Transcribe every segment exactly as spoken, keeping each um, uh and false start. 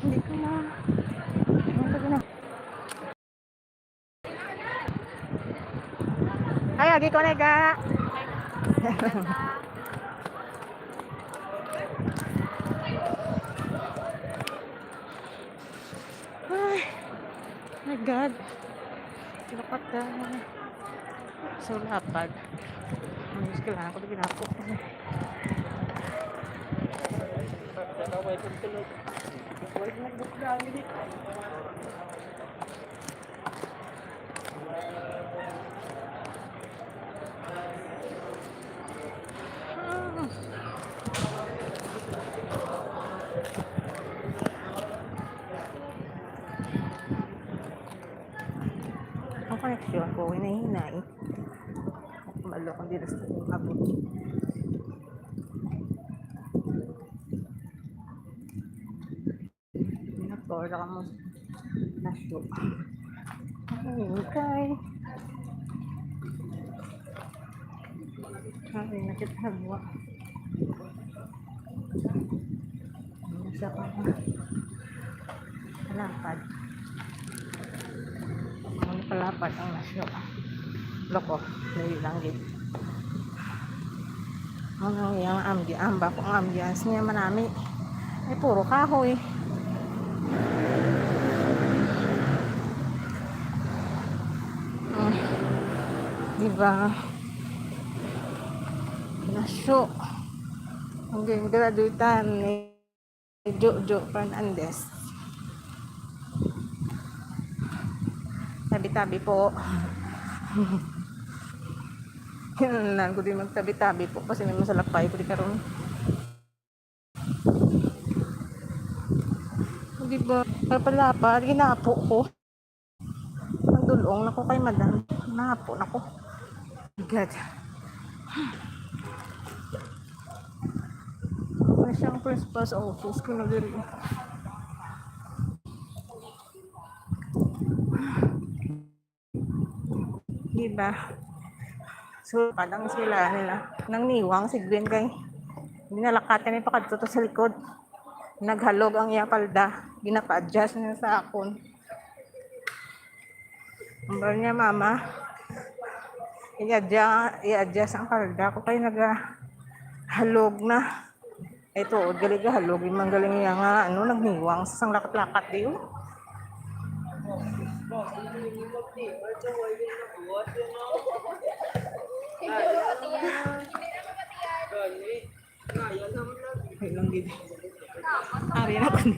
Hindi ko na. Ano ko na? Ay, agi ko na ga. Ay, my God. Lapad ka. So, lapad. Ang gusto lang ako, ginapo. Ang connection ko, hinay-hinay. Malo kung di na sa abot. Nagpora ka mo. Nasyo. Okay. Ay, nakita mo. Ano siya pa? Kalapad. Ang kalapad ang nasyo. Loko, dali lang gid. Ano yang ambi-, amba ko ang ambiance niya manami. Ay, puro kahoy. Ah, di ba? Nasyo. Ang gingraduatean ni Jojo Fernandez. Tabi-tabi po. Kinahanglan ko din magtabi-tabi po kasi may masalapay ko di karon. Di ba? Kapalapad, ginapo ko. Nagdulong na ko kay madam. Napo na ko. Agad. Ano siyang principal's office ko na diri? Di ba? So, padang sila nila. Nang niwang si Gwen kay ginalakatan ni pakadto to sa likod. Naghalog ang iya palda. Ginapa-adjust niya sa akon. Ang bal niya, mama, i-adjust, i-adjust ang palda ko kay nagahalog na. Ito, o, gali gahalog, yung manggaling niya nga, ano, nagniwang sa sang lakat-lakat, di, oh. Ay, lang gid. Ari na ko ni.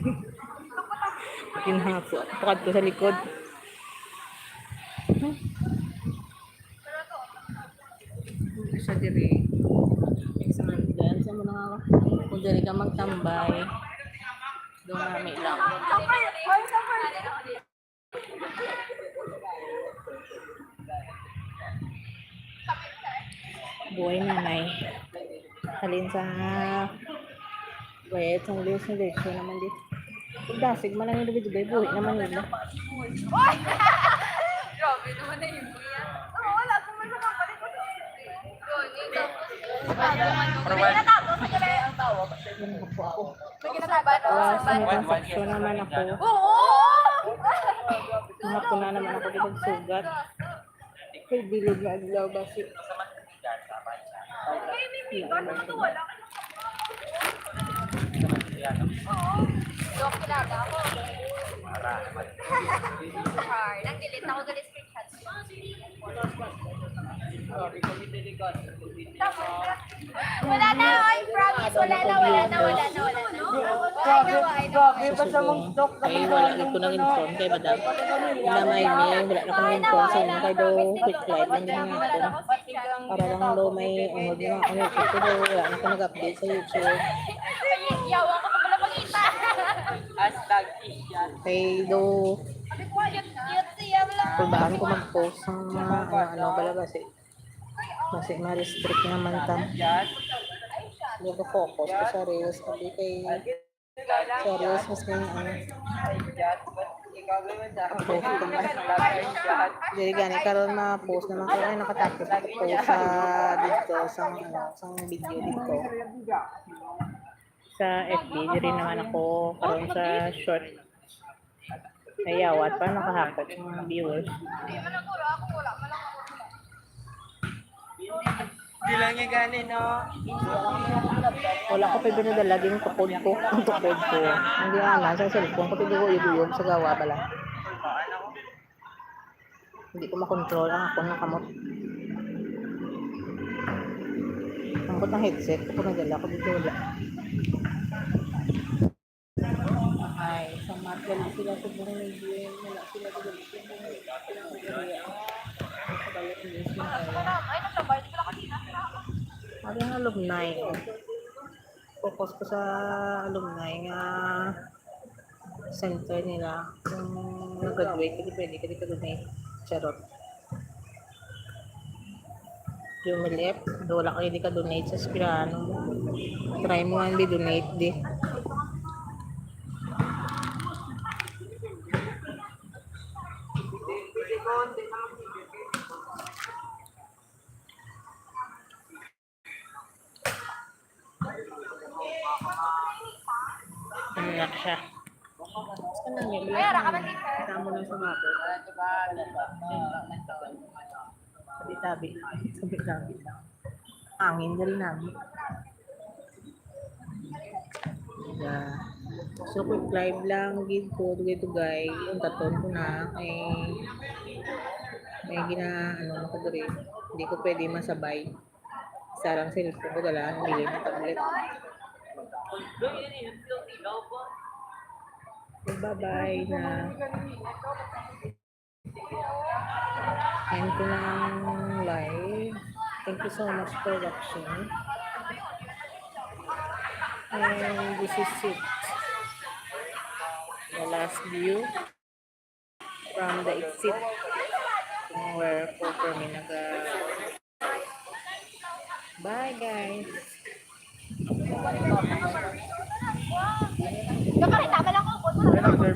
Ginhapo. Pakad ko sa likod. Sa diri. Sa man, dahil sa mga, kung diri ka magtambay, dumami lang. Buhay nanay. Halin sa bayad sang leche, leche naman di. Pagdasig man lang yung dugay-dugay, buhay naman nila. Grabe naman na yun, kuya. Oo, wala ko man sa kapalit ko. Natapos sa gabi. Yan po ako. May ginagawa na. Wala sa may transaksyon naman ako. Oo! Mga puna naman ako dito sugat. Kay bilog nga adlaw, basi. May, may bigas, ano to, wala ka na. Oo. Dok, kilala ako. Char, nag-delete ako, gali screenshot. Wala na, oy, promise, wala na, wala na, wala na, wala na. Ay, wala na, ay, na, ay, na. Ay, wala na ko nang inform kay madam. Na may may, wala na ko nang inform sa inyo kay do quick live lang din natin. Para lang daw may ungod na ako YouTube, pero wala na ko nag-update sa YouTube. Ay, yawa ko pala pagkita. Hashtag Asian. Kay do, Cute, cute siya, wala. Kulbaan ko mag-post sa mga ano-ano, bala basi. Basi ma-restrict naman ta. Hindi ko focus ko sa reels, abi kay sa reels mas may ano. Post ko na. Dili gani karon ma-post naman ko, ay, nakatapos ako post sa dito, sa ano, sa video dito. Sa F B, diri naman ako karon sa short. Ayawat pa nakahakot ang mga viewers. Di lang niya gani, no? Wala ko pa ba nadala din tukod ko. Ang tukod ko. Hindi nga na, sa cellphone ko, pwede ko uyog-uyog sa gawa bala. Hindi ko makontrol ang akong kamot. Ang butang headset ko, nadala ko dito, wala. Ay, sa mat, dali sila sa buong medium, wala sila dito sa buong medium. Sa balik ng isip ko. Sabi ng alumni, focus ko sa alumni nga center nila. Kung nag-graduate ka, di pwede ka di ka-donate. Charot. Jumilip, wala kayo di ka-donate sa eskwelahan mo. Try mo nga di-donate di. Ano na siya? Ano na niya? Tamo lang sa mako. Tabi-tabi. Tabi-tabi. Hangin dali namin. Yeah. So, quick live lang gid ko, dugay-dugay, ang taton ko na kay may gina, ano, ako diri. Hindi ko pwede masabay. Sarang cellphone ko, dala ang dili na tablet. Bye-bye na. End ko na ang live. Thank you so much for watching. And this is it. The last view from the exit kung where po kami naga. Bye, guys. Kapag tama lang ko,